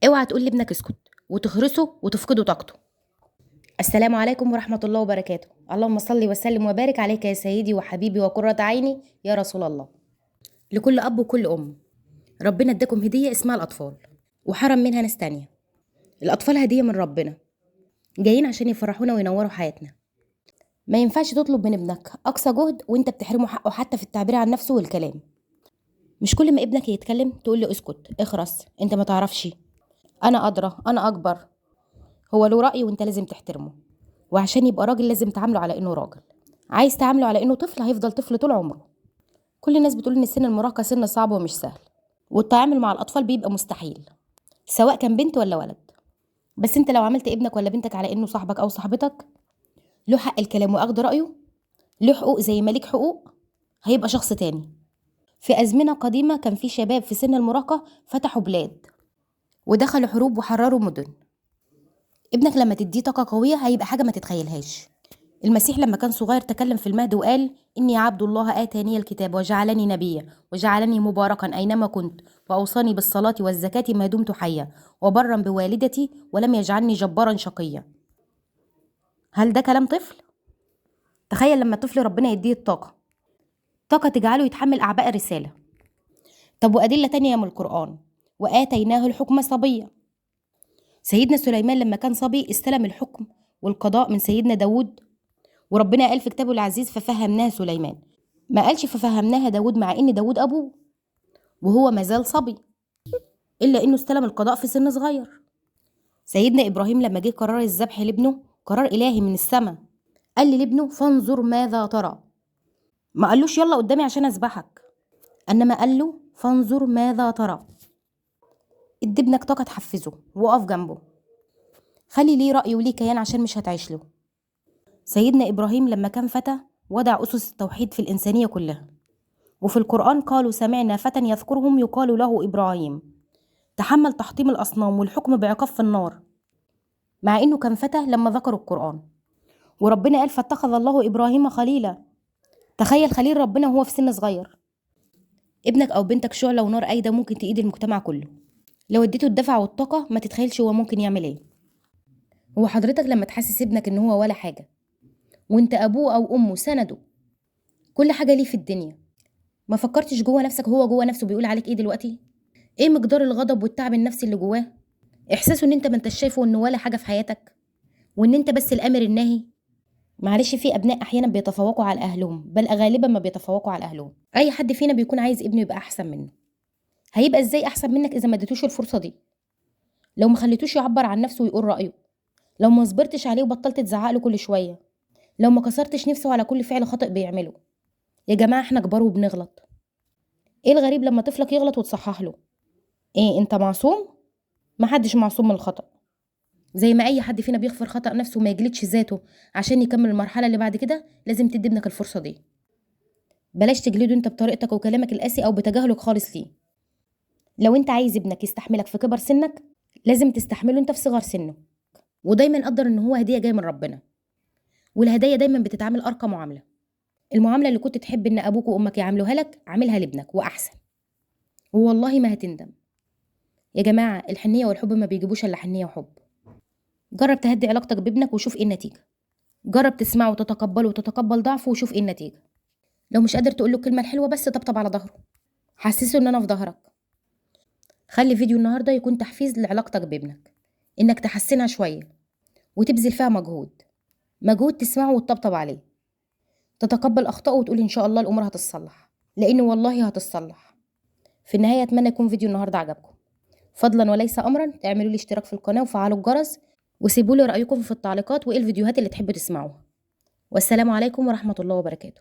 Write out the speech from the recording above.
اوعى تقول لابنك اسكت وتخرسه وتفقده طاقته. السلام عليكم ورحمة الله وبركاته. اللهم صل وسلم وبارك عليك يا سيدي وحبيبي وقرة عيني يا رسول الله. لكل أب وكل أم، ربنا اداكم هدية اسمها الأطفال، وحرم منها ناس تانية. الأطفال هدية من ربنا، جايين عشان يفرحونا وينوروا حياتنا. ما ينفعش تطلب من ابنك أقصى جهد وانت بتحرمه حقه حتى في التعبير عن نفسه والكلام. مش كل ما ابنك يتكلم تقول له اسكت، اخرس، انت ما تعرفش، انا ادرى، انا اكبر. هو له رأي وانت لازم تحترمه، وعشان يبقى راجل لازم تعامله على انه راجل. عايز تعامله على انه طفل هيفضل طفل طول عمره. كل الناس بتقول ان سن المراهقة سن صعب ومش سهل، والتعامل مع الاطفال بيبقى مستحيل سواء كان بنت ولا ولد. بس انت لو عملت ابنك ولا بنتك على انه صاحبك او صاحبتك، له حق الكلام واخد رأيه، له حقوق زي ما ليك حقوق، هيبقى شخص تاني. في أزمنة قديمة كان في شباب في سن المراهقة فتحوا بلاد ودخلوا حروب وحرروا مدن. ابنك لما تديه طاقة قوية هيبقى حاجة ما تتخيلهاش. المسيح لما كان صغير تكلم في المهد وقال إني عبد الله آتاني الكتاب وجعلني نبيا وجعلني مباركا أينما كنت وأوصاني بالصلاة والزكاة ما دمت حيا وبرا بوالدتي ولم يجعلني جبارا شقيا. هل ده كلام طفل؟ تخيل لما طفل ربنا يديه الطاقة، طاقة تجعله يتحمل أعباء الرسالة. طب وأدلة تانية من القرآن، وآتيناه الحكم صبيا. سيدنا سليمان لما كان صبي استلم الحكم والقضاء من سيدنا داود، وربنا قال في كتابه العزيز ففهمناها سليمان، ما قالش ففهمناها داود مع إن داود أبوه وهو مازال صبي، إلا إنه استلم القضاء في سن صغير. سيدنا إبراهيم لما جه قرار الذبح لابنه، قرار إلهي من السماء، قال لابنه فانظر ماذا ترى. ما قالوش يلا قدامي عشان أذبحك، إنما قال له فانظر ماذا ترى. ادي ابنك طاقة تحفزه وقف جنبه، خلي ليه رأي وليه كيان عشان مش هتعيش له. سيدنا إبراهيم لما كان فتى وضع أسس التوحيد في الإنسانية كلها، وفي القرآن قالوا سمعنا فتى يذكرهم يقال له إبراهيم. تحمل تحطيم الأصنام والحكم بعقاب في النار، مع إنه كان فتى لما ذكروا القرآن. وربنا قال فاتخذ الله إبراهيم خليلا. تخيل خليل ربنا وهو في سن صغير. ابنك أو بنتك شعلة ونار قايدة ممكن تقيد المجتمع كله. لو اديته الدفع والطاقة ما تتخيلش هو ممكن يعمل ايه. هو حضرتك لما تحسس ابنك ان هو ولا حاجة، وانت ابوه او امه سنده كل حاجة ليه في الدنيا، ما فكرتش جوه نفسك هو جوه نفسه بيقول عليك ايه دلوقتي؟ ايه مقدار الغضب والتعب النفسي اللي جواه؟ احساسه ان انت ما انتش شايفه انه ولا حاجة في حياتك، وان انت بس الامر الناهي. معلش، في ابناء احيانا بيتفوقوا على اهلهم، بل غالبا ما بيتفوقوا على اهلهم. اي حد فينا بيكون عايز ابنه يبقى احسن منه. هيبقى ازاي احسن منك اذا ما اديتوش الفرصة دي؟ لو ما خليتوش يعبر عن نفسه ويقول رايه، لو ما صبرتش عليه وبطلت تزعق له كل شوية، لو ما كسرتش نفسه على كل فعل خطأ بيعمله. يا جماعة احنا كبار وبنغلط. ايه الغريب لما طفلك يغلط وتصحح له؟ ايه انت معصوم؟ ما حدش معصوم من الخطأ. زي ما اي حد فينا بيغفر خطأ نفسه وما يجلدش ذاته عشان يكمل المرحلة اللي بعد كده، لازم تدي ابنك الفرصة دي. بلاش تجلده انت بطريقتك وكلامك القاسي او بتجاهلك خالص ليه. لو انت عايز ابنك يستحملك في كبر سنك، لازم تستحمله انت في صغر سنة. ودايما قدر ان هو هديه جاية من ربنا، والهدايا دايما بتتعامل ارقى معاملة. المعاملة اللي كنت تحب ان ابوك وامك يعاملوها لك، عاملها لابنك واحسن، والله ما هتندم. يا جماعة الحنيه والحب ما بيجيبوش الا حنيه وحب. جرب تهدي علاقتك بابنك وشوف ايه النتيجة. جرب تسمعه وتتقبله وتتقبل ضعفه وشوف ايه النتيجة. لو مش قادر تقول له الكلمة الحلوة بس طبطب على ظهره، حسسه ان انا في ظهرك. خلي فيديو النهارده يكون تحفيز لعلاقتك بابنك، انك تحسنها شوية وتبذل فيها مجهود، مجهود تسمعه وتطبطب عليه، تتقبل اخطائه وتقول ان شاء الله الامور هتتصلح، لان والله هتتصلح. في النهاية اتمنى يكون فيديو النهارده عجبكم. فضلا وليس امرا تعملوا لي اشتراك في القناة وفعلوا الجرس، وسيبوا لي رايكم في التعليقات وايه الفيديوهات اللي تحبوا تسمعوها. والسلام عليكم ورحمة الله وبركاته.